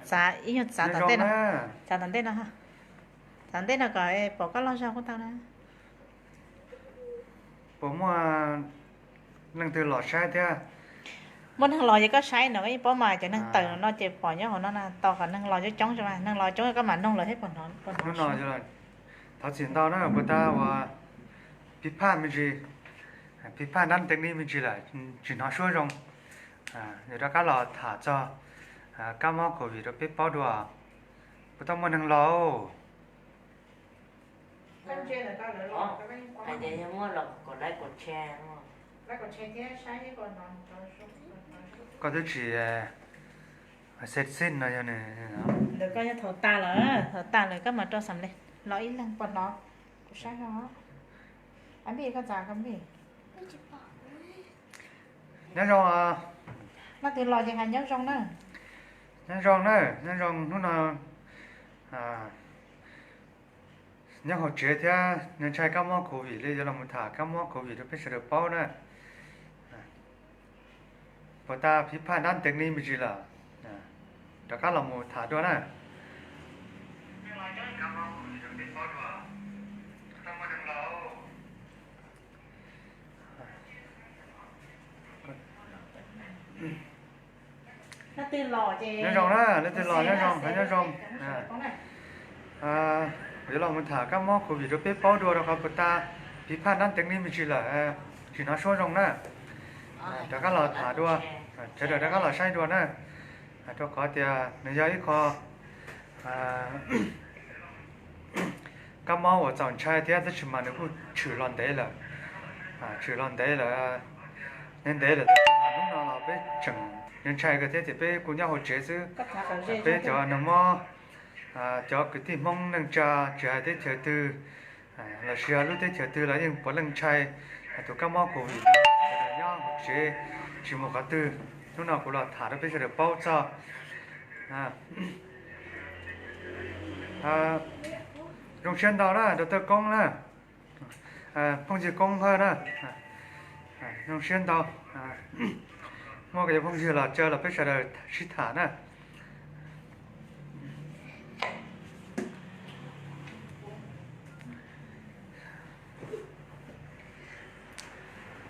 Txav ib nyuag txav tom ntej no, txav tom ntej no, txav ntej no kom pom koj loj zog kuj tau na. Puas muaj leej twg los saib thiab? Muaj neeg los ces koj saib no koj yeej paub mas, cov neeg tawm no ces pom nyob hauv no na, tos kom neeg los coob coob, neeg los coob koj mam noog lawv thiab puas hnov. Hnub no thov txim ntau na, puas tas uas phij phaj me ntsis, phij phaj dab teev ni me ntsis lawm tsis hnov suab zoo. Yog rov qab los tham txog kab mob covid rau peb paub dua. Puas tau muaj neeg los? Koj twb tsis xej xij no yog nws. Ntawm koj yog thaum tas lawm, thaum tas lawm koj mam rau xam le los ib leeg puas hnov. Kuv saib os. Ab npij koj txav koj npij. Nyob zoo. Leej twg los ces hais nyob zoo na. Nyob zoo na, nyob zoo hnub no nyob hauv tsev thiab nws ntshai kab mob covid li, yuav los mus tham kab mob covid rau peb sawv daws paub na. Puas tas phij phaj dab teev ni me ntsis lawm, rov qab los mus tham dua na. Nyob zoo na, leej twg los nyob zoo, nyob zoo. Kuv yuav los mus tham kab mob covid rau peb paub dua rau qhov puas tas phij phaj dab teev ni me ntsis lawm tsis hnov suab zoo na. Rov qab los tham dua, sawv daws rov qab los saib dua na. Rau qhov tias nws yog ib qho kab mob uas txaus ntshai thiab tab sis mas nws kuj tshwm los ntev lawm. Tshwm los ntev lawm, ntev lawm tab sis mas hnub no los peb tseem ntshai kawg thiab ces peb kuj nyob hauv tsev xwb. Peb cov nus mob, cov kwv tij Hmoob neej tsa tsis hais teb chaws twg los sis lub teb chaws twg los yeej puav leej ntshai tus kab mob covid, nyob hauv tsev tsis mus qhov twg. Hnub no kuv los tham rau peb sawv daws paub txog. Zoo siab ntau na, rau tawj koob na, phooj ywg koob hawj na. Zoo siab ntau, muaj cov phooj ywg los tsaws los peb sawv daws sib tham na.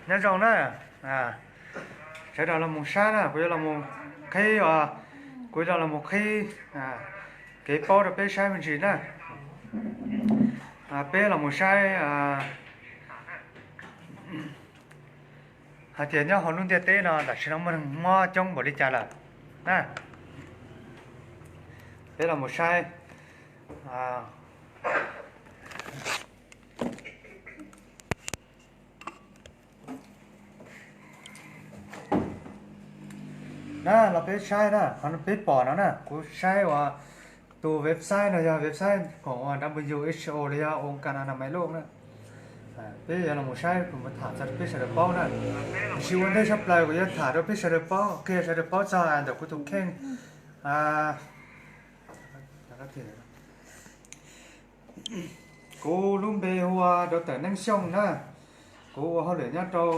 Nyob zoo na, sawv daws los mus saib na, kuv yuav los mus qhib, kuv yuav los mus qhib kev paub rau peb saib me ntsis na. Peb los mus saib hais tias nyob hauv lub ntiaj teb no tam sim no muaj neeg mob coob npaum li cas lawm na. Peb los mus saib. Na los peb saib na, qhov peb pom no na, kuv saib uas tus website no yog website khoom uas W H O los yog Ong Kas Anamais Loj na. Peb yuav los mus saib kuv mus tham txog peb sawv daws paub na. Tiam sis ua ntej tshaj plaws kuv yuav tham rau peb sawv daws paub, qhia sawv daws paub txog ntawm kuv tus kheej. Kuv lub npe hu ua Dau Tawm Neeb Xyooj na. Kuv ua hauj lwm nyob rau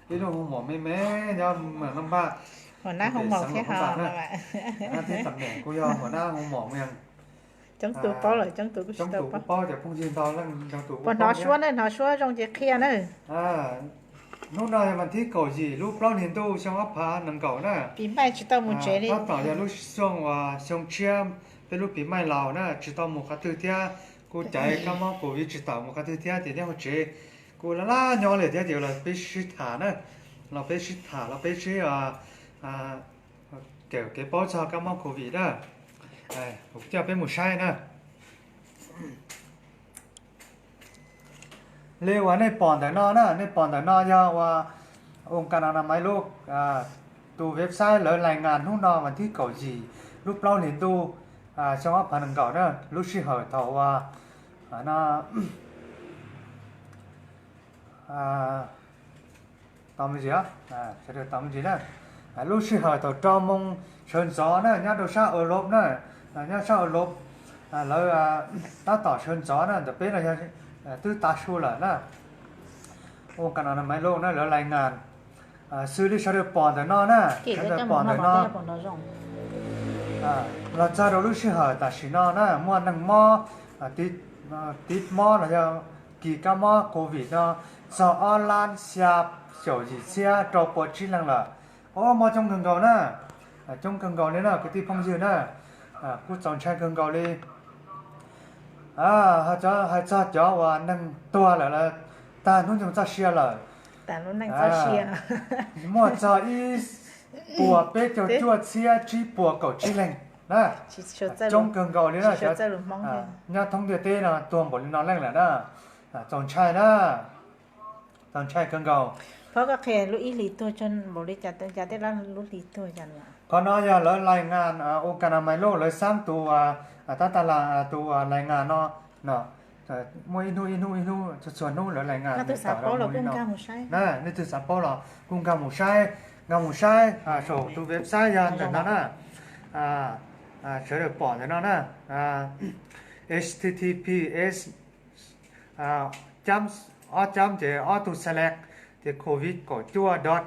ib lub hoo mom me me nyob Moos Naj Npaj, hauv Nab Hoo Mom thiab ho thiab tam meem kuv yog hauv Nab Hoo Mom Moos. Coob tus paub lawm, coob tus kuj tsis tau paub, cov phooj ywg ntau leej ntau tus puas hnov suab na, hnov suab zoo ces qhia na. Hnub no yog vas thib kaum yim lub plaub hlis ntuj xyoo ob phav nees nkaum na. Pis maij tsis tau mus tsev li. Tab tom yog lub xyoo uas xyoo tshiab peb lub pis maij laus na, tsis tau mus qhov twg thiab, kuj caiv kab mob covid tsis tau mus qhov twg thiab ces nyob hauv tsev kuj laj laj nyob li thiab ces los peb sib tham na, los peb sib tham los peb sib kawm kev paub txog kab mob covid na. Kuv coj peb mus saib na. Li uas nej pom ntawm no na, nej pom ntawm no yog uas Ong Kas Anamais Loj tus website lawv lais ngas hnub no vas thib kaum yim lub plaub hlis ntuj xyoo ob phav nees nkaum na, lub sij hawm thaum uas no tau me ntsis, sawv daws tau me ntsis na. Lub sij hawm thaum rau moo sawv ntxov na nyob rau sab Europe na, nyob sab Europe lawv tab tom sawv ntxov na, ntawm peb no yog twb tav su lawm na. Ua kas na maiv loj na lawv lais ngas xws li sawv daws pom ntawm no na, sawv daws pom ntawm no los txog rau lub sij hawm tam sim no na muaj neeg mob, tiv mob los yog kis kab mob covid no txog ob lab xya caum yim txhiab rau pua tsib leeg lawm. Ob mob coob kawg nkaus na, coob kawg nkaus li na kwv tij phooj ywg na, kuj txaus ntshai kawg nkaus li. Hais txog cov uas neeg tuag lawm tag hnub nyoog txoj sia lawm, muaj txog ib puas peb caug cuaj txhiab tsib puas kaum tsib leeg na, coob kawg nkaus li na. Nyob thoob ntiaj teb no tuag npaum li no leej lawm na, txaus ntshai na, txaus ntshai kawg nkaus. Qhov no yog lawv lais ngas, ua kas na maiv loj lawv xab tus, tab tas tus lais ngas no, muaj ib hnub ib hnub ib hnub txhua txhua hnub lawv lais ngas tawm li no. Nej twg xav paub los kuj nkag mus saib, nkag mus saib saum tus website yog ntawm no na, sawv daws pom ntawm no na, H T T P S, ob cab ces ob tug select, ces covid kaum cuaj dot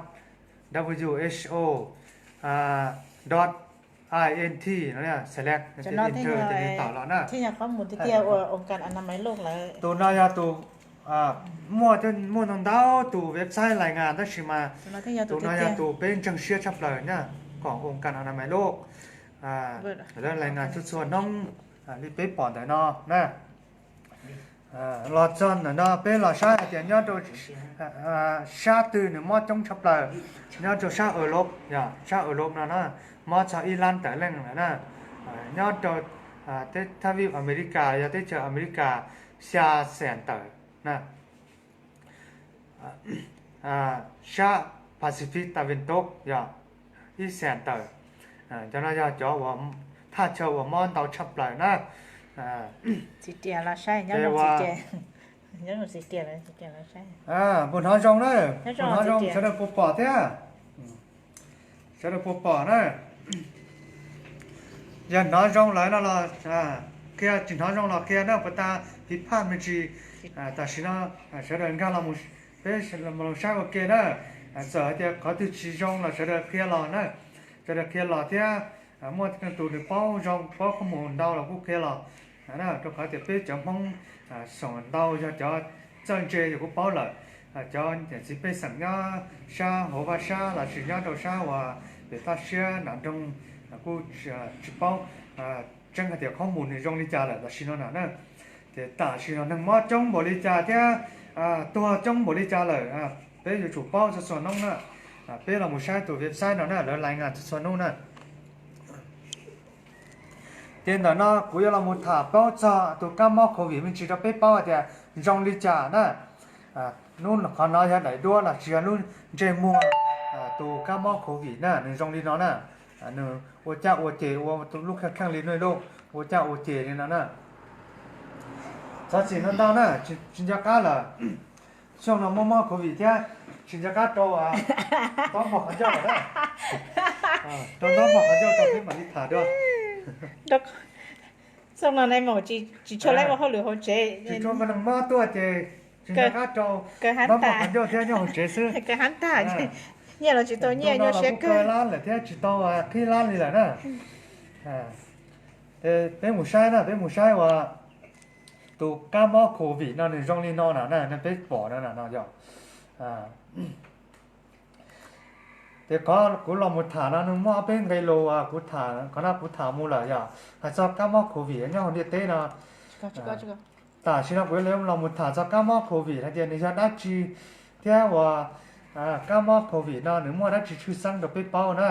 W H O dot I N T no, select ces enter ces nws tawm los na. Tus no yog tus muaj, muaj ntau ntau tus website lais ngas tab sis mas tus no yog tus peb ntseeg siab tshaj plaws na, koom ua kas na maiv loj, lawv lais ngas txhua txhua hnub li peb pom ntawm no na. Los txog ntawm no peb los saib hais tias nyob rau sab twg nws mob coob tshaj plaws, nyob rau sab Europe, sab Europe no na, mob txog ib lab tawm leej lawm na. Nyob rau teb thaj vij America, yog teb chaws America xya xees tawm na. Sab Pacific tas vin toj yog ib xees tawm. Cov no yog cov uas thaj chaw uas mob ntau tshaj plaws na. Puas hnov zoo na, puas hnov zoo sawv daws puas pom thiab? Sawv daws puas pom na? Yog hnov zoo lawm no los qhia, tsis hnov zoo los qhia na, puas tas phiv phaj me ntsis. Tam sim no sawv daws nkag los, peb los saib ua ke na. Txawm hais tias qhov twg tsis zoo los sawv daws qhia los na, sawv daws qhia los thiab. Muaj tus nws paub zoo paub qhob mus ntau los kuj qhia los. Rau qhov tias peb cov Hmoob xoom ntau yog cov txawj ntse yus kuj paub lawm. Cov niam txiv pej xeem nyob sab hauv vaj sab los sis nyob rau sab uas pem toj siab nram nroog kuj tsis paub tseeb hais tias qhob mus nws zoo li cas lawm tam sim no na. Ces tam sim no neeg mob coob npaum li cas thiab tuag coob npaum li cas lawm, peb yuav tsum paub txhua txhua hnub na. Peb los mus saib tus website no na, lawv lais ngas txhua txhua hnub na. Ces ntawm no kuv yuav los mus tham paub txog tus kab mob covid me ntsis rau peb paub hais tias zoo li cas na. Hnub qhov no yog daim duab los tsis yog lub ntsej muag tus kab mob covid na, nws zoo li no na. Nws ua caj ua ces ua lub kheej kheej li no, ua caj ua ces li no na. Txhob txwm ntau ntau na, tsis nco qab lawm. Xyoo no muaj mob covid thiab, tsis nco qab rau ntaub npog qhov ncauj lawm na. Rau ntaub npog qhov ncauj rau peb mam li tham dua. Xyoo no tsis tshua lab ua hauj lwm hauv tsev, tsis tshua muaj neeg mob tuaj ces tsis nco qab rau ntaub npog qhov ncauj thiab nyob hauv tsev xwb. Nyiaj los tsis tau nyiaj, nyuaj siab kawg lab lawm thiab tsis tau qhib lab li lawm na. Peb mus saib na, peb mus saib uas tus kab mob covid no nws zoo li no na, nej peb pom no na no yog. Ces qhov kuv los mus tham no nws muaj ob peb nqe lus uas kuv tham, qhov no kuv tham mus lawm yog hais txog kab mob covid nyob hauv ntiaj teb no. Tam sim no kuv yuav los mus tham txog kab mob covid hais tias nws yog dab tsi thiab uas kab mob covid no nws muaj dab tsi tshwj xeeb rau peb paub na.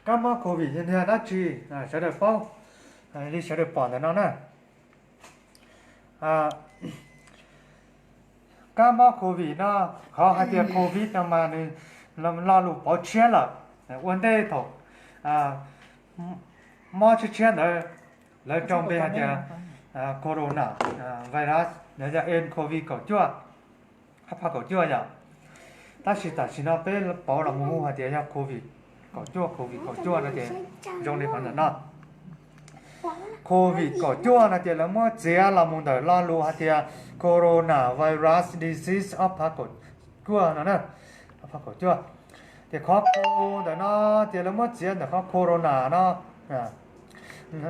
Kab mob covid yog dab tsi, sawv daws paub li sawv daws pom ntawm no na. Kab mob covid no, qhov hais tias covid no mas nws lo lus pauv tshiab lawm. Ua ntej thaum mob tshiab tshiab ntawd lawv rau npe hais tias corona virus, yog N covid kaum cuaj, hab pha kaum cuaj yom. Tab sis tam sim no peb pauv los mus hu hais tias yog covid kaum cuaj, covid kaum cuaj no ces zoo li qhov ntawm no. COVID kaum cuaj no ces lawv muab txiav los mus ntawm lo lus hais tias coronavirus disease ob phav kaum cuaj no na, ob phav kaum cuaj. Ces qhov co ntawm no ces lawv muab txiav ntawm qhov corona no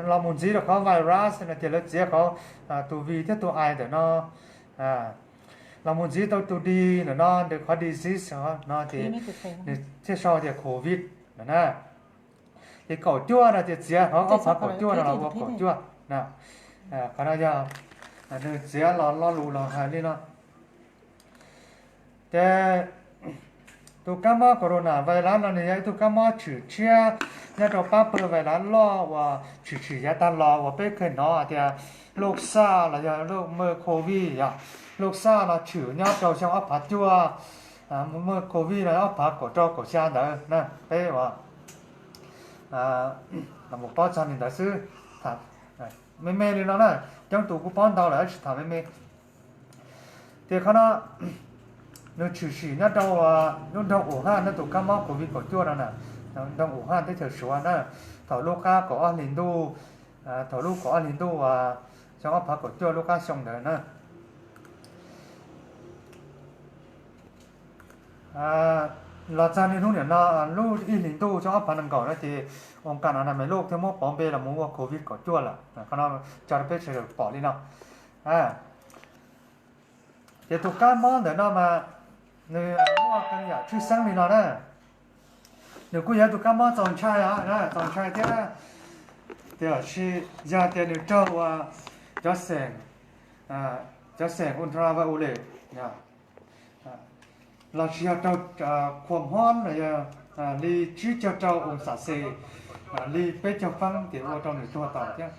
los mus ntxiv rau qhov virus no ces lawv txiav qhov tus v thiab tus i ntawm no los mus ntxiv tau tus d ntawm no, ntawm qhov disease no ces nws thiaj sau tias covid no na. Ces kaum cuaj no ces txiav qhov ob phav kaum cuaj no los ua kaum cuaj. Qhov no yog nws txiav los lo lus los hais li no. Ces tus kab mob corona virus no nws yog ib tug kab mob tshwm tshiab nyob rau pab pawg virus loj uas tshwm sim yav tag los uas peb kheev hnov hais tias lub xaj los yog lub maj covid yom. Lub xaj no tshwm nyob rau xyoo ob phav cuaj, maj covid no ob phav kaum rau kaum xya ntawd na. Peb uas los paub txog li ntawd xwb, tham me me li no na. Coob tus kuj paub ntau lawm tsis tham me me. Ces qhov no nws tshwm sim nyob rau lub nroog Wuhan na, tus kab mob covid kaum cuaj no na, nroog Wuhan teb chaws Suav na, thaum lub qab kaum ob hlis ntuj, thaum lub kaum ob hlis ntuj uas xyoo ob phav kaum cuaj lub qab xyoo ntawd na. Los txog niaj hnub niam no, lub ib hlis ntuj xyoo ob phav nees nkaum no ces ua kas no na me lub thiaj muab pauv npe los mus ua covid kaum cuaj lawm. Qhov no tso rau peb sawv daws pom li no. Ces tus kab mob ntawm no mas nws muaj qee yam tshwj xeeb li no na. Nws kuj yog tus kab mob txaus ntshai, txaus ntshai thiab. Tiam sis yog tias nws raug ua cov xeem, cov xeem ultraviolet los sis yog raug khua hmob no yog li tsib caug rau oos xam xes, li peb caug feeb ces ua rau nws tuag tau thiab.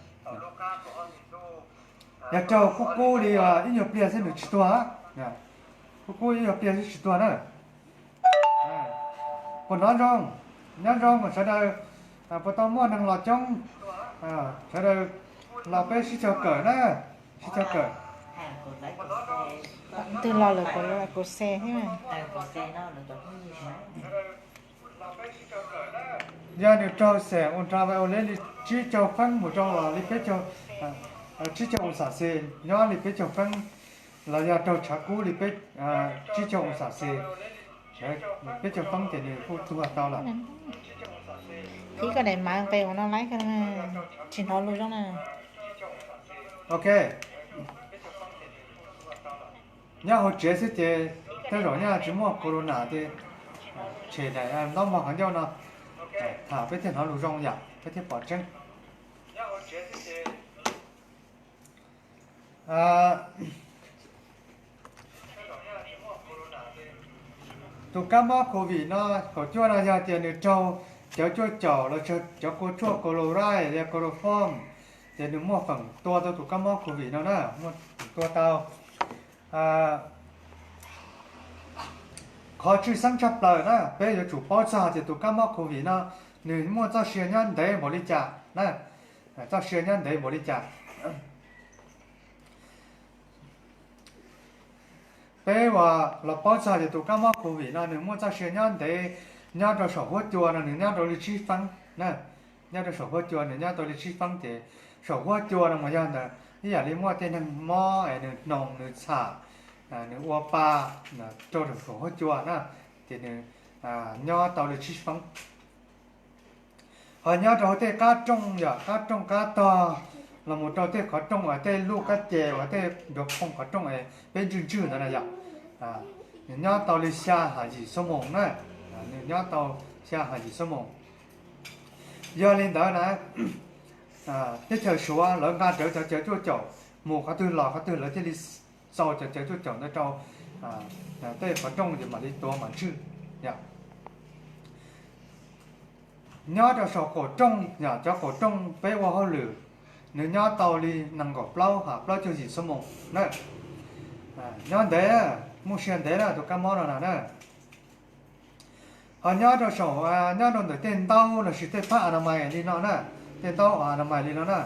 Yog raug kub kub li ib nyuag pliag xwb nws tsis tuag, kub kub ib nyuag pliag xwb tsis tuag na. Puas hnov zoo? Nyob zoo sawv daws, puas tau muaj neeg los coob? Sawv daws los peb sib caug kawm na, sib caug kawm. Twb los lawm kuv se thiab. Yog nws raug xeem ultraviolet li tsib caug feeb mus rau los li peb caug, tsib caug oos xam xes nyob li peb caug feeb, los yog raug tshav kub li peb, tsib caug oos xam xes, peb caug feeb ces nws kuj tuag tau lawm. Thib koj daim mav nqes ua no laib koj tsis hnov lus zoo na. Ok. Nyob hauv tsev xwb ces tej zaum nyaj tsis muaj corona ces tshem daim ntaub mog qhov ncauj no, tham peb thiaj hnov lus zoo yom, peb thiaj pom tseeb. Tus kab mob covid no, kaum cuaj no yog tias nws raug cov cuaj caum los cov kua tshuaj Colorado, Chloroform, ces nws muaj feem tua tau tus kab mob covid no na, muaj feem tua tau. Qhov tshwj xeeb tshaj plaws na peb yuav tsum paub txog tias tus kab mob covid no nws muaj txoj sia nyob ntev npaum li cas na, txoj sia nyob ntev npaum li cas. Peb uas los paub txog tias tus kab mob covid no nws muaj txoj sia nyob ntev, nyob rau saum huab cua no nws nyob rau li tsib feeb na, nyob rau saum huab cua nws nyob tau li tsib feeb ces saum huab cua no mas yog ntawm ib yam li muaj tej neeg mob es nws hnoos nws txham, nws ua pa rau saum huab cua na, ces nws nyob tau li tsib feeb. Ho nyob rau hauv tej qab rooj yom, qab rooj qab tog los mus rau tej qhov rooj uas tej lub kab ces uas tej nruab phooj qhov rooj es peb ntswj ntswj ntawd na yom, nws nyob tau li xya ham yim xuab moos na, nws nyob tau xya ham yim xuab moos. Yog li ntawd na, teb chaws Suav lawv nqa rawv cov cawv cuaj caum mus qhov twg los qhov twg lawv thiaj li txaus cov cawv cuaj caum ntawd rau tej qhov rooj ces mam li tuav mam ntswj. Nyob rau saum qaum rooj yom, cov qaum rooj peb ua hauj lwm, nws nyob tau li nees nkaum plaub ham plaub caug yim xuab moos na. Nyob ntev, muaj sia ntev na tus kab mob no na. Ho nyob rau saum, nyob rau ntawm tej ntaub los sis tej phab a na mais li no na, tej ntaub a na mais li no na,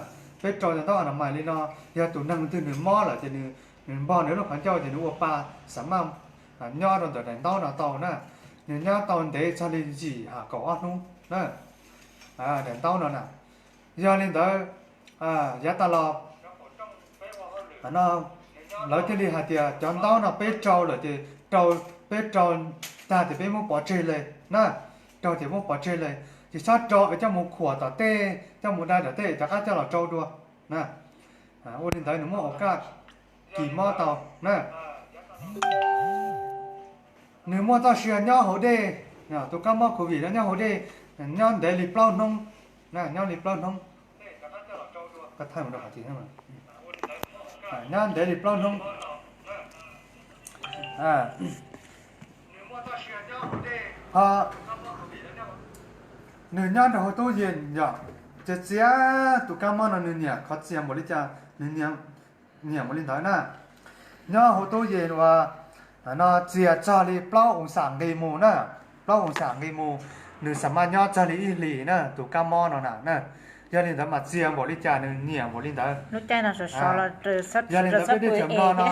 peb rau tej ntaub a na mais li no, yog tus neeg twg nws mob lawm ces nws npog nws lub qhov ncauj ces nws ua pa, xam maj nyob rau ntawm daim ntaub no tau na, nws nyob tau ntev txog li yim ham kaum ob hnub na, daim ntaub no na. Yog li ntawd, Yav tas los no lawv thiaj li hais tias cov ntaub no peb rau lawm ces rau, peb rau tag ces peb muab pov tseg li na, rau ces muab pov tseg li, ces txhob rau es coj mus khuam tom tej, coj mus dai tom tej rov qab coj los rau dua na. Ua li ntawd nws muaj ua kaj kis mob tau na. Nws muaj txoj sia nyob hauv dej, tus kab mob covid no nyob hauv dej, nyob ntev li plaub hnub, nyob li plaub hnub, nyob ntev li plaub hnub. Ho nws nyob rau hauv tub yees yom, ces txias tus kab mob no nws nyiam qhov txias npaum li cas nws nyiam npaum li ntawd na. Nyob hauv tub yees uas no txias txog li plaub oo xam nqis mus na, plaub oo xam nqis mus, nws xam maj nyob txog li ib hlis na tus kab mob no na na. Yog li ntawd mas txias npaum li cas nws nyiam npaum li ntawd. Yog li ntawd peb teb chaws Nplog no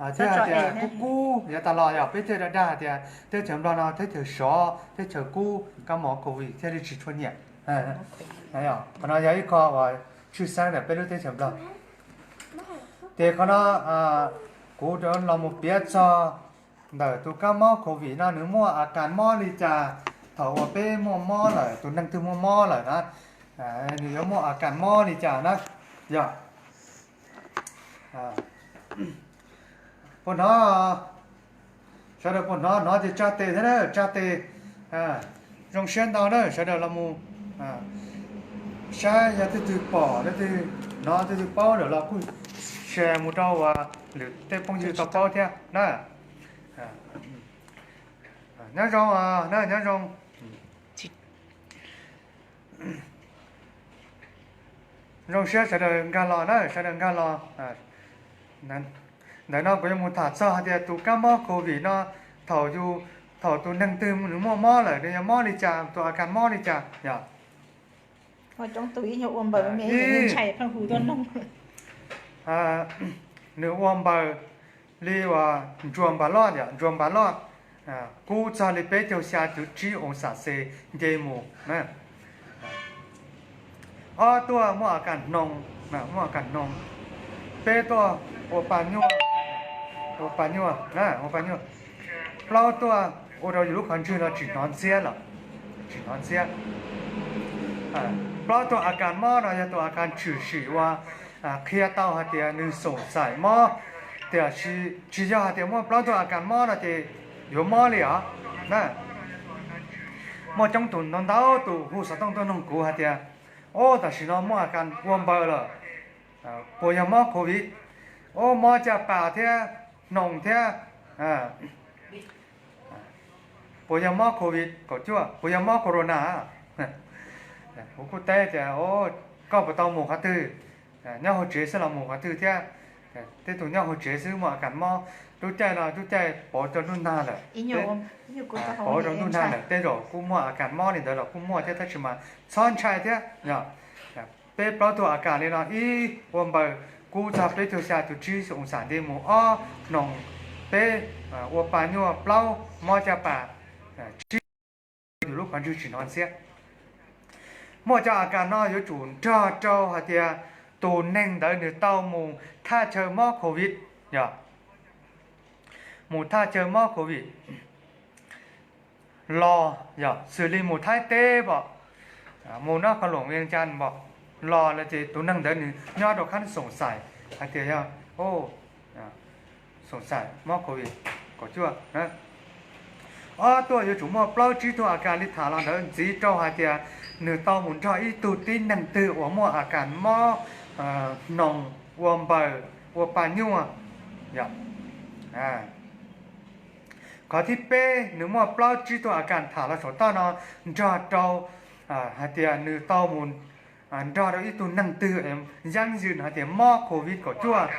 thiaj hais tias kub kub yav tas los yog peb thiaj dag dag hais tias teb chaws Nplog no teb chaws sov, teb chaws kub, kab mob covid thiaj li tsis tshua nyiam. Qhov no yog ib qho uas tshwj xeeb ntawm peb lub teb chaws Nplog. Ces qhov no kuv los mus piav txog ntawm tus kab mob covid no nws muaj a kas mob li cas. Thaum uas peb muaj mob lawm, tus neeg twg muaj mob lawm na, nws yuav muaj a kas mob li cas na. Yog puas hnov, sawv daws puas hnov? Hnov ces tsa tes thiab na, tsa tes. Zoo siab ntau na, sawv daws los mus saib, yog leej twg pom, leej twg hnov, leej twg paub lawm los kuj share mus rau uas lwm tej phooj ywg tau paub thiab na. Nyob zoo na, nyob zoo. Zoo siab sawv daws nkag los na, sawv daws nkag los. Ntawm no kuv yuav mus tham txog hais tias tus kab mob covid no, thaum yus, thaum tus neeg twg nws muaj mob lawm nws yuav mob li cas, tus a kas mob li cas yog. Nws ua npaws li uas ntsuas npas loj, ntsuas npas loj, kub txog li peb caug xya cuv tsib oo xam xes nce mus. Ob tuaj muaj a kas hnoos, muaj a kas hnoos. Peb tuaj ua pa nyuaj, ua pa nyuaj, ua pa nyuaj. Plaub tuaj ua rau yus lub qhov ntswg no tsis hnov ntxhiab lawm, tsis hnov ntxhiab. Plaub tus a kas mob no yog tus a kas tshwm sim uas qhia tau hais tias nws xoom xaim mob, tiam sis tsis yog hais tias muaj plaub tug a kas mob no ces yuav mob li os na. Muaj coob tus ntau ntau tus hu xov tooj tuaj nug kuv hais tias, o, tam sim no muaj a kas ua npaws lawm, puas yog mob covid? O, mob caj pas thiab, hnoos thiab, puas yog mob covid kaum cuaj, puas yog mob corona? Kuv kuj teb tias, koj puas tau mus qhov twg? Nyob hauv tsev xwb los mus qhov twg thiab? Tej tus nyob hauv tsev xwb muaj a kas mob. Lub caij no lub caij pauv rau ntuj nag lawm, pauv rau ntuj nag lawm, tej zaum kuj muaj a kas mob li ntawd los kuj muaj thiab, tab sis mas txhob ntshai thiab. Peb plaub tug a kas li no, ib, ua npaws kub txog peb caug xya cuv tsib oo xam nti mus, ob, hnoos, peb, ua pa nyuaj, plaub, mob caj pas, tsib, yus lub qhov ntswg tsis hnov ntxhiab. Muaj cov a kas no yuav tsum nrog rau hais tias tus neeg ntawd nws tau mus thaj chaw mob covid, yog mus thaj chaw mob covid los, yog xws li mus Thaib teb pom, mus nyob qhov luam Vias Cas pom, los lawm ces tus neeg ntawd nws nyob rau qhab xoom xaim hais tias yog xoom xaim mob covid kaum cuaj. Ob tuaj yuav tsum muaj plaub tsib tug a kas li tham los ntawd ntxiv rau hais tias nws tau mus nrog ib tug tib neeg twg uas muaj a kas mob, hnoos, ua npaws, ua pa nyuaj. Qhov thib peb, nws muaj plaub tsib tug a kas tham los saum toj no nrog rau hais tias nws tau mus nrog rau ib tug neeg twg yeeb yws hais tias mob covid kaum cuaj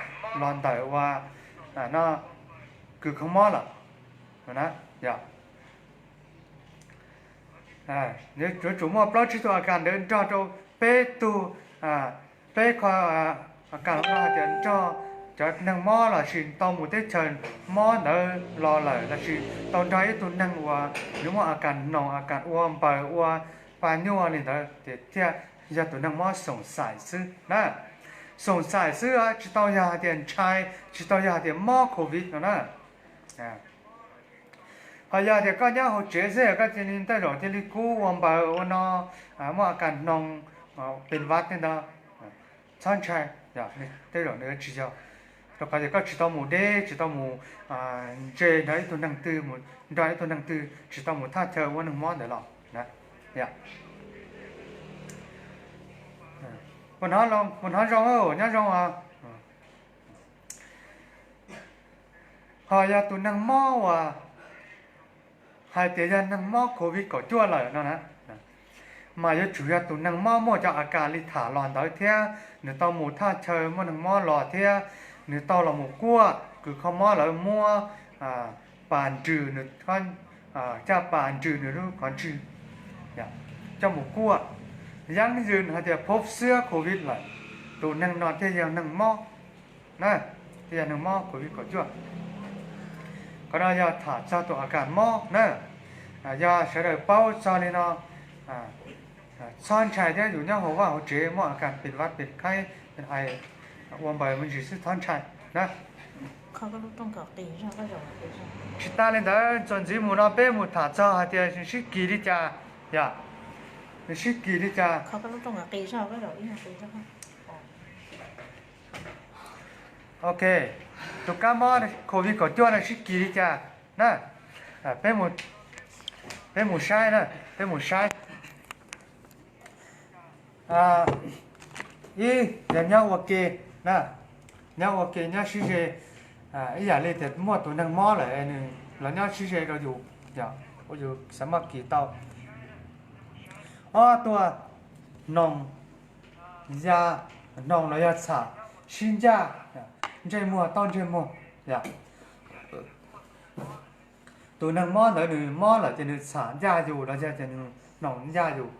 los ntawm uas no kws kho mob lawm. Yuav tsum muaj plaub tsib tug a kas ntawd nrog rau peb tug, peb qho a kas hais tias nrog cov neeg mob lossis tau mus teb chaws mob ntawd los lawm lossis tau nrog ib tug neeg uas yuav muaj a kas hnoos, a kas ua npaws, ua pa nyuaj li ntawd ces thiaj yog tus neeg mob xoom xaim xwb na. xoom xaim xwb, tsis tau yog hais tias ntshai, tsis tau yog hais tias mob covid no na. Ho yog tias koj nyob hauv tsev xwb koj cia li tej zaum cia li kub ua npaws ua no, muaj a kas hnoos, pes vaj tej ntawd, txhob ntshai, tej zaum nws tsis yog. Rau qhov tias koj tsis tau mus deb, tsis tau mus ntse nrog ib tug neeg twg, mus nrog ib tug neeg twg, tsis tau mus thaj chaw ua neeg mob ntawd los. Puas hnov zoo, nyob zoo os. Ho yog tus neeg mob uas hais tias yog neeg mob covid kaum cuaj lawm no na, mas yuav tsum yog tus neeg mob muaj cov a kas li tham los ntawd thiab nws tau mus thaj chaw muaj neeg mob los thiab nws tau los mus kuaj kws kho mob lawv muab pas nrws nws, caj pas nrws nws lub qhov ntswg coj mus kuaj, yeeb yws hais tias phob xiab covid lawm, tus neeg no thiaj yog neeg mob na, thiaj yog neeg mob covid kaum cuaj. Qhov no yog tham txog tus a kas mob na. Yog sawv daws paub txog li no, txhob ntshai thiab, yus nyob hauv vaj hauv tsev muaj a kas pes vaj pes khaib pes ais ua npaws me ntsis xwb txhob ntshai na. Tsis tas li ntawd, txuas ntxiv mus no peb mus tham txog hais tias nws sib kis li cas, yom, nws sib kis li cas. Ok, tus kab mob covid kaum cuaj no sib kis li cas na. Peb mus saib na, peb mus saib. Ib, yog nyob ua ke na, nyob ua ke nyob sib ze, ib yam li tias muaj tus neeg mob lawm nws los nyob sib ze rau yus, yog ua yus xav maj kis tau. Ob, tuaj hnoos, ya, hnoos los yog txham, sib ncaj, ntsej muag taub ntsej muag, yom. Tus neeg mob ntawd nws mob lawm ces nws txham ncaj yus los yog ces nws hnoos ncaj yus,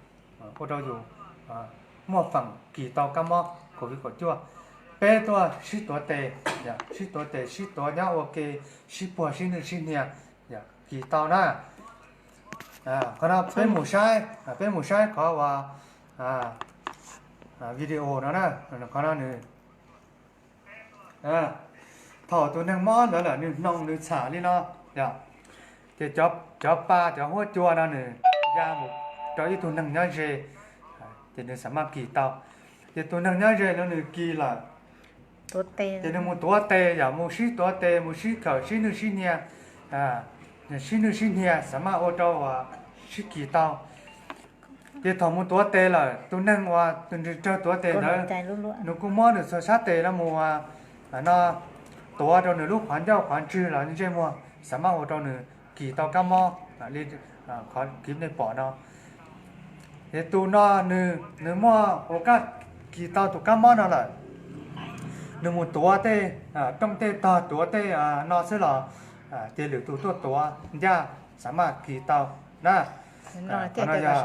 ua rau yus muaj feem kis tau kab mob covid kaum cuaj. Peb, tuaj sib tuav tes, sib tuav tes sib tuav nyob ua ke, sib puag sib nwj sib hnia, kis tau na. Qhov no peb mus saib, peb mus saib qhov uas video no na, qhov no nws, thaum tus neeg mob ntawd lawm nws hnoos nws txham li no, yom, ces cov pa cov huab cua no nws ya mus rau ib tug neeg nyob ze, ces nws xav maj kis tau. Ces tus neeg nyob ze no nws kis lawm, ces nws mus tuav tes, yom, mus sib tuav tes, mus sib khawm sib nwj sib hnia, sib nwj sib hnia xav maj ua rau uas sib kis tau. Ces thaum mus tuav tes lawm, tus neeg uas tus nws raug tuav tes ntawd, nws kuj muab nws txhua sab tes no mus no tuav rau nws lub qhov ncauj qhov ntswg los ntsej muag, xav maj ua rau nws kis tau kab mob li qhov kis nej pom no. Ces tus no nws muaj ua kaj kis tau tus kab mob no lawm, nws mus tuav tej rooj tej tog, tuav tej no xwb los ces lwm tus tuaj tuav ncaj, xav maj kis tau na. Qhov no yog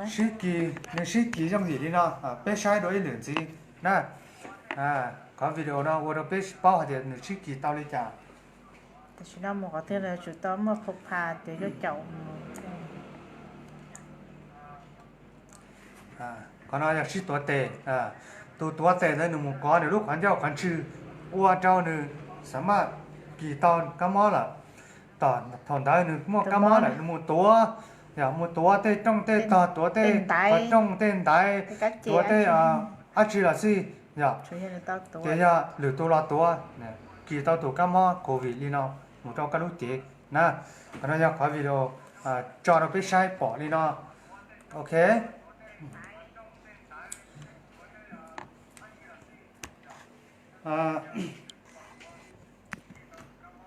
sib kis, nws sib kis yooj yim li no, peb saib dua ib lwm ntxiv na. Qhov video no ua rau peb paub hais tias nws sib kis tau li cas. Tam sim no mus qhov twg los yuav tsum tau muaj pha pha cov yuav caum mus. Qhov no yog sib tuav tes. Tus tuav tes ntawd nws mus kov nws lub qhov ncauj qhov ntswg ua rau nws xav maj kis tau kab mob lawm. Thaum ntawd nws muaj kab mob lawm nws mus tuav, yog mus tuav tej rooj tej tog, tuav tej qhov rooj tej ntaiv, tuav tej dab tsi los xij, yog ces yog lwm tus los tuav, kis tau tus kab mob covid li no mus rau koj lub cev na. Qhov no yog qhov video tso rau peb saib pom li no. Ok.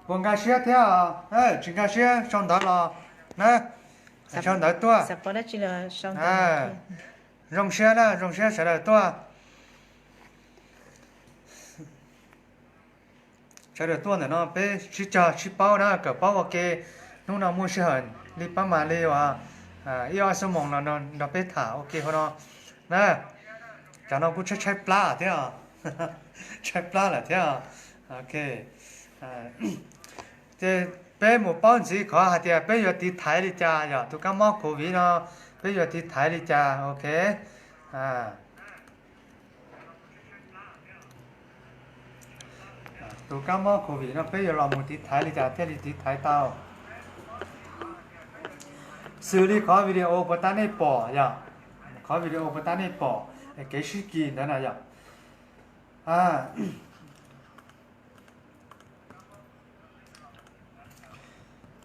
Puas nkag siab thiab? Tsis nkag siab sau ntawv los na, sau ntawv tuaj. Zoo siab na, zoo siab sawv daws tuaj. Sawv daws tuaj ntawm no peb sib cog sib paub na, kawm paub ua ke. Hnub no muaj sij hawm li pab mas li uas ib ob xuab moos no nrog peb tham ua ke hauv no na. Cov no kuj tshaib tshaib plab thiab, tshaib plab lawm thiab. Ok, ces peb mus paub ntxiv qhov hais tias peb yuav tiv thaiv li cas, yog tus kab mob covid no peb yuav tiv thaiv li cas. Ok, Tus kab mob covid no peb yuav los mus tiv thaiv li cas thiaj li tiv thaiv tau? Xws li qhov video puas tab nej pom yom, qhov video puas tab nej pom kev sib kis ntawd na yom.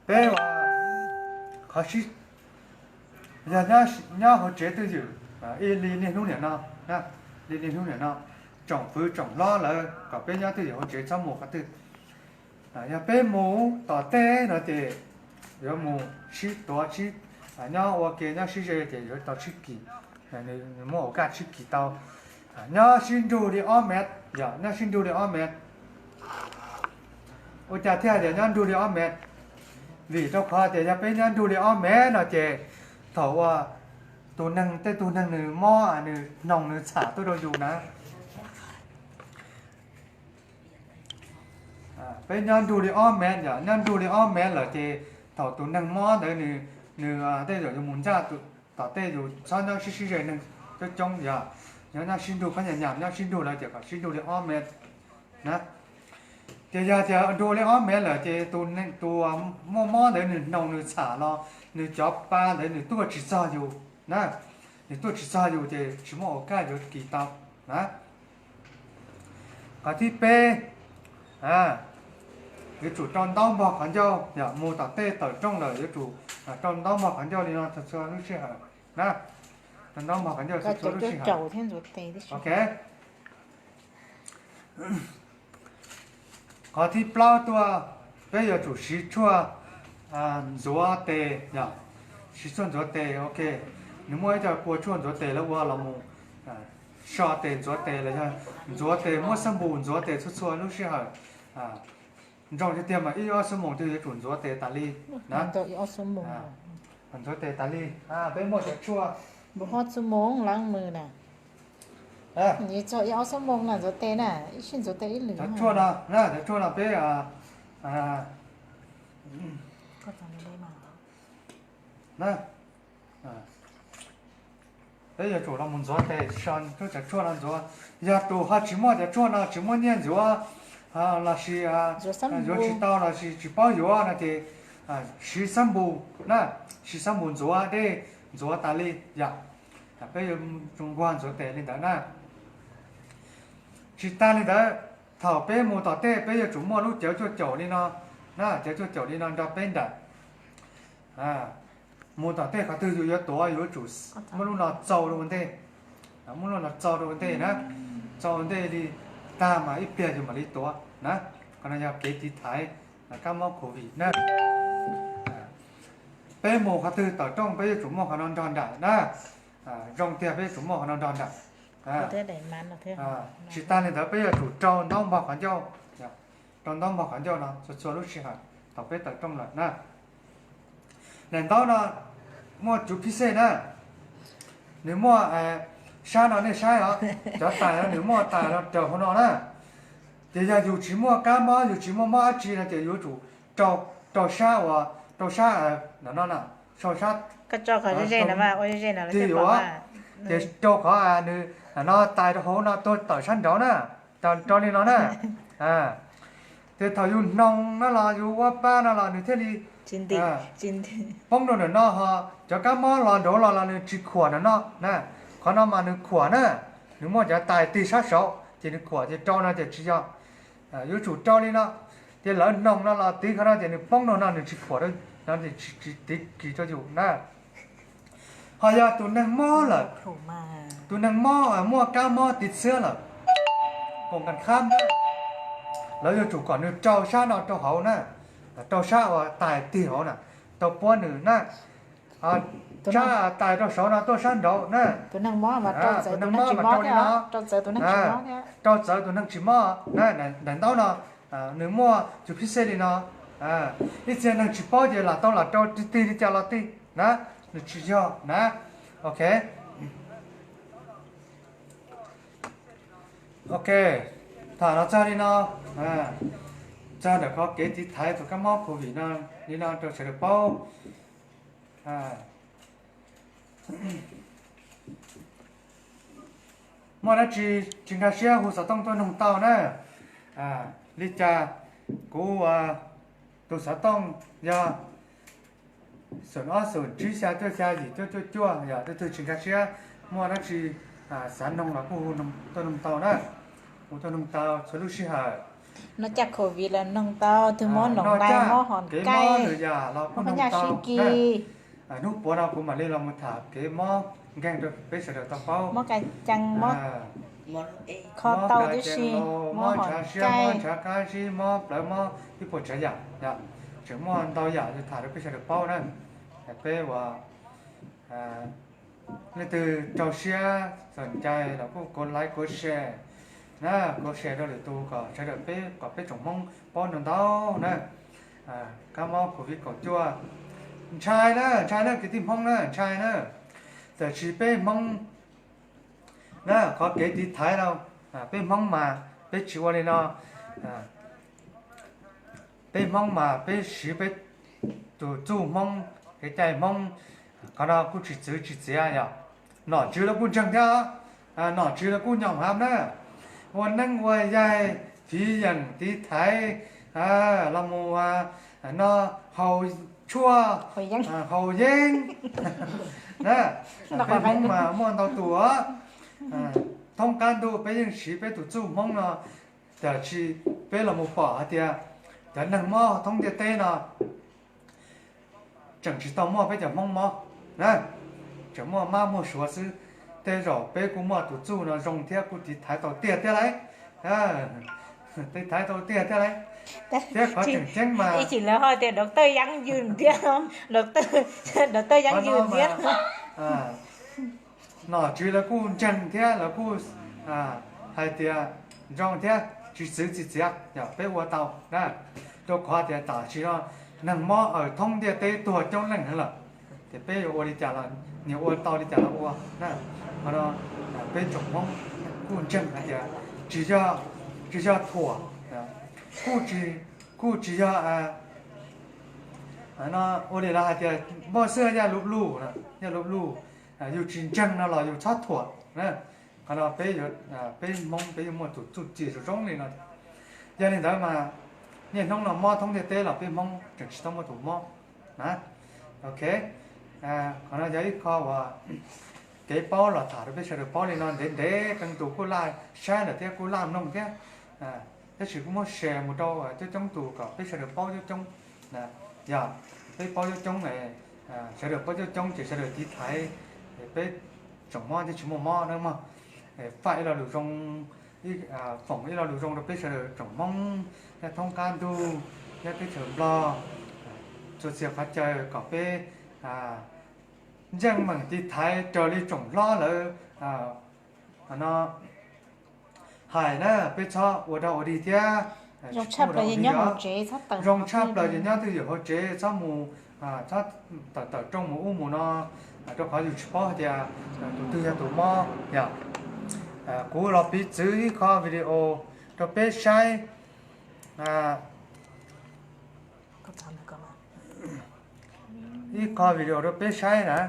Peb ua qhov sib, yog nyob hauv tsev twj ywm, ib li niaj hnub niam no, li niaj hnub niam no, tsoom fwv tsoom hlob lawv kom peb nyob twj ywm hauv tsev txhob mus qhov twg. Yog peb mus tom tej no ces yuav mus sib tuav sib, nyob ua ke nyob sib ze ces yuav tau sib kis, nws muaj ua kaj sib kis tau. Nyob sib nrug li ob mev, yog nyob sib nrug li ob mev. Ua cas thiaj tias nyob nrug li ob mev? Vim rau qhov tias yog peb nyob nrug li ob mev no ces thaum uas tus neeg, tej tug neeg nws mob nws hnoos nws txham tuaj rau yus na. Peb nyob nrug li ob mev, yog nyob nrug li ob mev lawm ces thaum tus neeg mob ntawd nws, nws tej zaum yus mus ntsaj tom tej yus txhob nyob sib sib ze neeg coob coob, yog nyob sib nrug phab nyas nyas nyob sib nrug lawm ces kom sib nrug li ob mev na. Ces yog tias nrug li ob mev lawm ces tus muaj mob ntawd nws hnoos nws txham los nws cov pa ntawd nws tuaj tsis txog yus na, nws tuaj tsis txog yus ces tsis muaj ua kaj yuav kis tau na. Qhov thib peb, yuav tsum rau ntaub npog qhov ncauj, yog mus tom tej tawm rooj lawm yuav tsum rau ntaub npog qhov ncauj li no txhua txhua lub sij hawm na. Rau ntaub npog qhov ncauj txhua txhua lub sij hawm. Ok. Qhov thib plaub tuaj, peb yuav tsum siv tshuaj ntxuav tes, yog siv tshuaj ntxuav tes, ok. Nws muaj ib co kua tshuaj ntxuav tes lawv ua los mus so tes ntxuav tes los yog ntxuav tes muab xab npum ntxuav tes txhua txhua lub sij hawm. Nrog tiag tiag mas ib ob xuab moos twg yuav tsum ntxuav tes tas li na. Ntxuav tes tas li. Peb muaj cov tshuaj cov tshuaj no, cov tshuaj no peb peb yuav tsum los mus ntxuav tes so cov tshuaj no ntxuav. Yog tus ho tsis muaj cov tshuaj no, tsis muaj nyiaj ntxuav lossis yuav tsis tau lossis tsis paub yuav no ces siv xab npum na, siv xab npum ntxuav dej ntxuav tas li yom. Peb yuav nquag ntxuav tes li ntawd na. Tsis tas li ntawd, thaum peb mus tom tej peb yuav tsum muaj lub cawv cuaj caum li no na, cawv cuaj caum li no nrog peb nraim. Mus tom tej qhov twg yus yuav tuav yus yuav tsum muab lub no txaus rau ua ntej, muab lub no txaus rau ua ntej na, txaus ua ntej li tag mas ib pliag yus mam li tuav na. Qhov no yog kev tiv thaiv kab mob covid na. Peb mus qhov twg tawm rooj peb yuav tsum muaj qhov no nrog nraim na. Zoo tiag peb yuav tsum muaj qhov no nrog nraim. Tsis tas li ntawd peb yuav tsum rau ntaub npog qhov ncauj, rau ntaub npog qhov ncauj no txhua txhua lub sij hawm thaum peb tawm rooj lawm na. Daim ntaub no muaj cuv phib xej na, nws muaj sab no nej saib os, cov tais no nws muaj tais no raws hauv no na. Ces yog yus tsis muaj kab mob yus tsis muaj mob dab tsi no ces yuav tsum rau, rau sab uas, rau sab no no, rau sab tig yus, ces rau qhov nws no tais rau hauv no tuaj tawm sab nraud na, rau li no na. Ces thaum yus hnoos no los yus ua pa no los nws thiaj li poob rau ntawm no ho cov kab mob los nraud los los nws tsis khuam ntawm no na. Qhov no mas nws khuam na, nws muaj cov tais tig sab saud ces nws khuam ces rau no ces tsis yog. Yuav tsum rau li no, ces lawv hnoos no los tiv qhov no ces nws poob rau no nws tsis khuam, no tsis tiv kis rau yus na. Ho yog tus neeg mob lawm, tus neeg mob muaj kab mob tiv txhiab lawm, koom kas khab, lawv yuav tsum kom nws rau sab no rau hauv na, rau sab uas tais tig hauv na, rau puab nws na. Sab tais rau saud no tuaj sab nraud na. Tus neeg mob mas rau li no, rau txawv tus neeg tsis mob na. Daim ntaub no nws muaj tus phib xej li no. Ib txhia neeg tsis paub ces lam tau lam rau tig tig li cas los tig na, nws tsis yog na. Ok. Ok, tham los txog li no, txog ntawm qhov kev tiv thaiv tus kab mob covid no li no rau sawv daws paub. Muaj dab tsi tsis nkag siab hu xov tooj tuaj nug tau na. Li cas kuv tus xov tooj yog xoom ob xoom tsib xya cuaj xya yim cuaj cuaj cuaj, yog leej twg tsis nkag siab muaj dab tsi xav noog los kuj hu tuaj noog tau na. Hu tuaj noog tau txhua lub sij hawm. No cas covid los noog tau, twg mob noog nqaij, mob hom kev mob nkaij, nws yam los kuj noog tau na. Hnub puav no kuv mam li los mus tham kev mob nkeeg rau peb sawv daws tau paub. Mob ka cees, mob kho tau tib si, mob ntshav siab, mob ntshav qab zib, mob plawv, mob ib puas tsav yam, tseem muaj ntau yam yuav tham rau peb sawv daws paub na. Peb ua leej twg raug siab txom nyem los kuj kov like kov share na, kov share rau lwm tus kom sawv daws peb, kom peb tsoom Hmoob paub ntau ntau na. Kab mob covid kaum cuaj ntshai na, ntshai na kwv tij Hmoob na, ntshai na. Tiam sis peb Hmoob na, qhov kev tiv thaiv no, peb Hmoob mas peb tsis ua li no. Peb Hmoob mas peb siv peb tus txuj Hmoob, kev cai Hmoob, qhov no kuj tsis txwv tsis txiav yom. Nom tswv los kuj ntseeg thiab, nom tswv los kuj nyom hav na. Ua neeb ua yaig, fiv yeem tiv thaiv, los mus no haus tshuaj, haus yeeb na. Peb Hmoob mas muaj ntau tus os. Thoob qab ntuj peb yeej siv peb tus txuj Hmoob no, tiam sis peb los mus pom hais tias cov neeg mob thoob ntiaj teb no tseem tsis tau muaj peb cov Hmoob mob na, tseem muaj mab muaj suav xwb. Tej zaum peb kuj muaj tus txuj no zoo thiab kuj tiv thaiv tau tiag thiab lauj. Tiv thaiv tau tiag thiab lauj. Thiab qhov tseem ceeb mas ib chim lawv ho tias doctor yeeb yws thiab, doctor yeeb yws thiab. Nom tswv lawv kuj ntseeg thiab lawv kuj hais tias zoo thiab tsis txwv tsis txiav, yog peb ua tau na. Rau qhov tias tam sim no neeg mob aws thoob ntiaj teb tuag coob leej heev lawm, ces peb yuav ua li cas los nyias ua tau li cas los ua na. Qhov no peb tsoom Hmoob kuj ntseeg hais tias tsis yog, tsis yog thuam, kuj tsis, kuj tsis yog no ua li lawv hais tias npoj xwb yaj luv luj, yaj luv luj, yus tsis ntseeg no los yus txhob thuam. Qhov no peb, peb Hmoob peb yuav muaj tus txuj ci zoo zoo li no. Yog li ntawd mas niaj hnub no mob thoob ntiaj teb los peb Hmoob tseem tsis tau muaj tus mob na. Ok, qhov no yog ib qho uas kev paub los tham rau peb sawv daws paub li no ntev ntev, qee tus kuj laj saib lawm thiab kuj laj mloog thiab. Tab sis kuj muab share mus rau coob coob tus kom peb sawv daws paub coob coob. Yog peb paub coob coob, sawv daws paub coob coob ces sawv daws tiv thaiv, peb tsoom mob thiaj tsis muaj mob na mog. Faib ib lo lus zoo, foom ib lo lus zoo rau peb sawv daws tsoom Hmoob nyob thoob qab ntuj, nyob teb chaws Nplog, txhua txhia qhov chaw kom peb yeej meem tiv thaiv raws li tsoom hlob lawv no hais na, peb txhob ua dog ua dig thiab. Zoo tshaj plaws ces nyob twj ywm hauv tsev, txhob tawm tawm rooj mus ub mus no, rau qhov yus tsis paub hais tias tus twg yog tus mob yom. Kuv los piv txwv ib qho video rau peb saib. Ib qho video rau peb saib na.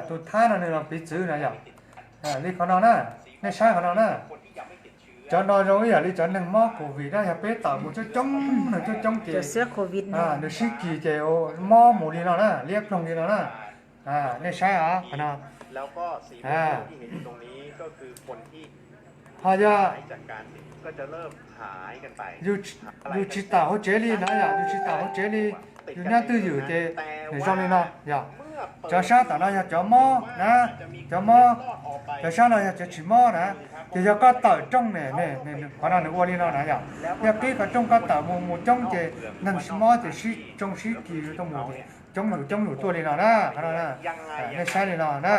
Tus thab no nws los piv txwv na yom. Li qhov no na, nej saib qhov no na. Cov no zoo ib yam li cov neeg mob covid na, yog peb tawm mus coob coob neeg coob coob ces nws sib kis ces mob mus li no na, liab ploog li no na. Nej saib os qhov no. Ho yog yus tsis tawm hauv tsev li na yom, yus tsis tawm hauv tsev li, yus nyob twj ywm ces nws zoo li no yom. Cov sab tom no yog cov mob na, cov mob, cov sab no yog cov tsis mob na. Ces yog koj tawm rooj ne, qhov no nws ua li no na yom. Yog qib qhov rooj koj tawm mus mus coob ces neeg mob ces sib tsoo sib kis tuaj mus ces coob yus coob yus tuaj li no na, qhov no na. Nej saib li no na.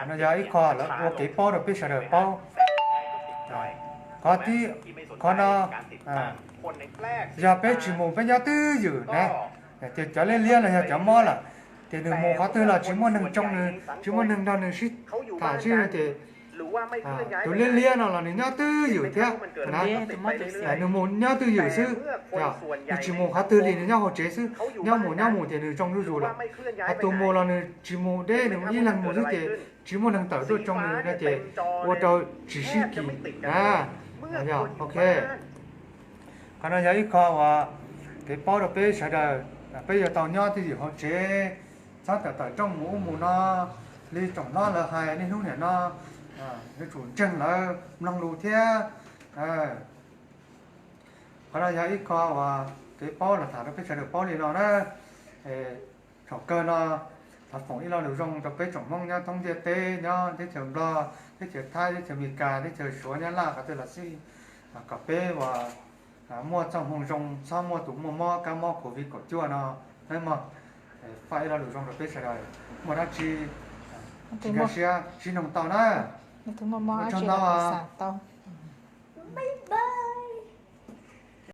No yog ib qho lawv ua kev paub rau peb sawv daws paub. Qhov tib, qhov no yog peb tsis mus peb nyob twj ywm na, ces cov liab liab no yog cov mob lawm. Ces nws mus qhov twg los tsis muaj neeg tsoo nws, tsis muaj neeg nrog nws sib tham sib, ces tus liab liab no los nws nyob twj ywm thiab na. Nws mus nyob twj ywm xwb, nws tsis mus qhov twg li, nws nyob hauv tsev xwb, nyob mus nyob mus ces nws tsoo zuj zus lawm. Hos tus mus los nws tsis mus deb, nws ib leeg mus xwb ces tsis muaj neeg tawm tuaj tsoo nws no ces ua rau tsis sib kis na. Yog, ok. Qhov no yog ib qho uas kev paub rau peb sawv daws, peb yuav tau nyob twj ywm hauv tsev, txhob tawm tawm rooj mus ub mus no li tsoom hlob lawv hais niaj hnub niam no, yuav tsum ntseeg lawv mloog lus thiab. Qhov no yog ib qho uas kev paub los tham rau peb sawv daws paub li no na. Thaum kawg no thov foom ib lo lus zoo rau peb tsoom Hmoob nyob thoob ntiaj teb, nyob teb chaws Nplog, teb chaws Thaib, teb chaws Amelikas, teb chaws Suav, Nyab Laj qhov twg los xij, kom peb uas muaj txoj hmoo zoo, txhob muaj tus muaj mob kab mob Covid kaum cuaj no nawb mog. Faj ib lo lus zoo rau peb sawv daws, muaj dab tsi tsis nkag siab sib noog tau na. Ua tsaug ntau.